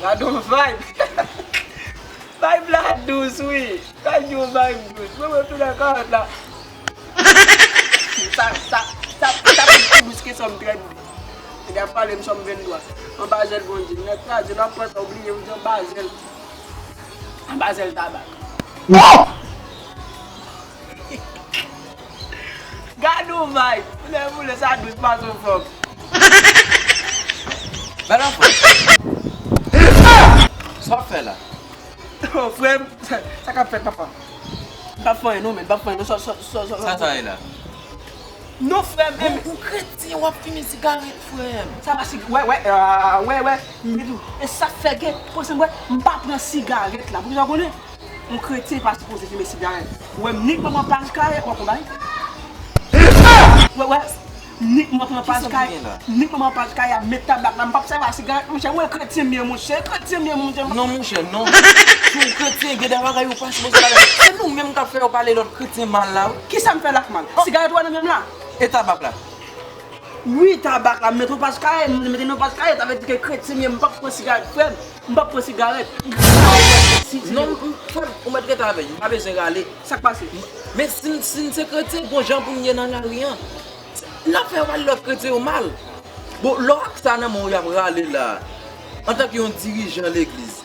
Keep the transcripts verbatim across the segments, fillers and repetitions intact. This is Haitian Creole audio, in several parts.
Gade yon vibe. Vibe la dous, wi. Vibe yo, vibe dous. Mwen, mwen, tou nan karant la. Sa, sa, sa, sa, pi dous ke sa, m trè dous. Nèg ap pale m sa, m venntwa. Anba zèl Bondye. Nèg kraze, l ap pran sa, oubliye, ou di anba zèl. Anba zèl tabak. Gade yon vibe. Boule, boule, sa dous pase yon fanm. Bèl anfan. Sa w ap fè la? Oh, frè m, sa, sa k ap fèt, papa? M p ap fè anyen non, men, m p ap fè anyen non, sa, sa, sa, sa, sa. Sa, sa ye la? Non, frè m, men, ou kretyen, w ap fimen sigarèt, frè m. Sa pa sig-, wè, wè, ah, wè, wè, m di tou. E sa fè gen, pou se m wè, m pa pran sigarèt la. Poukisa w konnen? Yon kretyen pa sipoze fimen sigarèt. Ou wè m nik manman paj kay, w ap konn bagay? Wè, wè. Nik manman paj kay, nik manman paj kay ap met tabak la, m p ap sèvi a sigarèt, monchè, mwen kretyen m ye, monchè, kretyen m ye, monchè. Non, monchè, non. Si w kretyen, gen de bagay ou pa sipoze pale. Se nou menm k ap fè yo pale lòt kretyen mal la, wi. Kisa m fè l ak mal? Sigarèt ou wè nan men m la? E tabak la? Wi, tabak la, m met yon paj kay, m met yon paj kay, sa vle di ke kretyen m ye, m p ap pran sigarèt, frè m, m p ap pran sigarèt. Si, si. Non, m, m, frè m, ou mèt rete avè l, m pa bezwen rale. Sa k pase? Men si n, si n se kretyen, gon jan pou n ye nan lari an. N ap fè yo pale lòt kretyen yo mal. Bon, lè w ak sa nan men w, y ap rale la. Antanke yon dirijan legliz,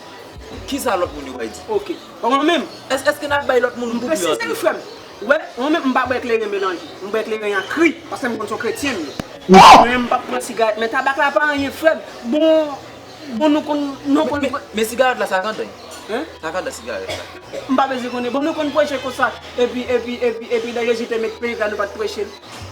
kisa lòt moun yo pral di? Ok. Bon, mwen menm, èske, èske n ap bay lòt moun koupyon antre? M presize wi, frè m. Wè, mwen menm, m pa bwè kleren melanje. M bwè kleren an kri, paske m konn se yon kretyen m ye. Mwen menm, m p ap pran sigarèt, men tabak la pa anyen, frè m. Bon, bon, nou konn, nou konn. Men, men, men sigarèt la, sa k andan? Hein? Sa k andan sigarèt la? M pa bezwen konnen. Bon, nou konn preche konsa. Epi, epi, epi, epi, lè Jezi te met perik la, nou pa t preche l.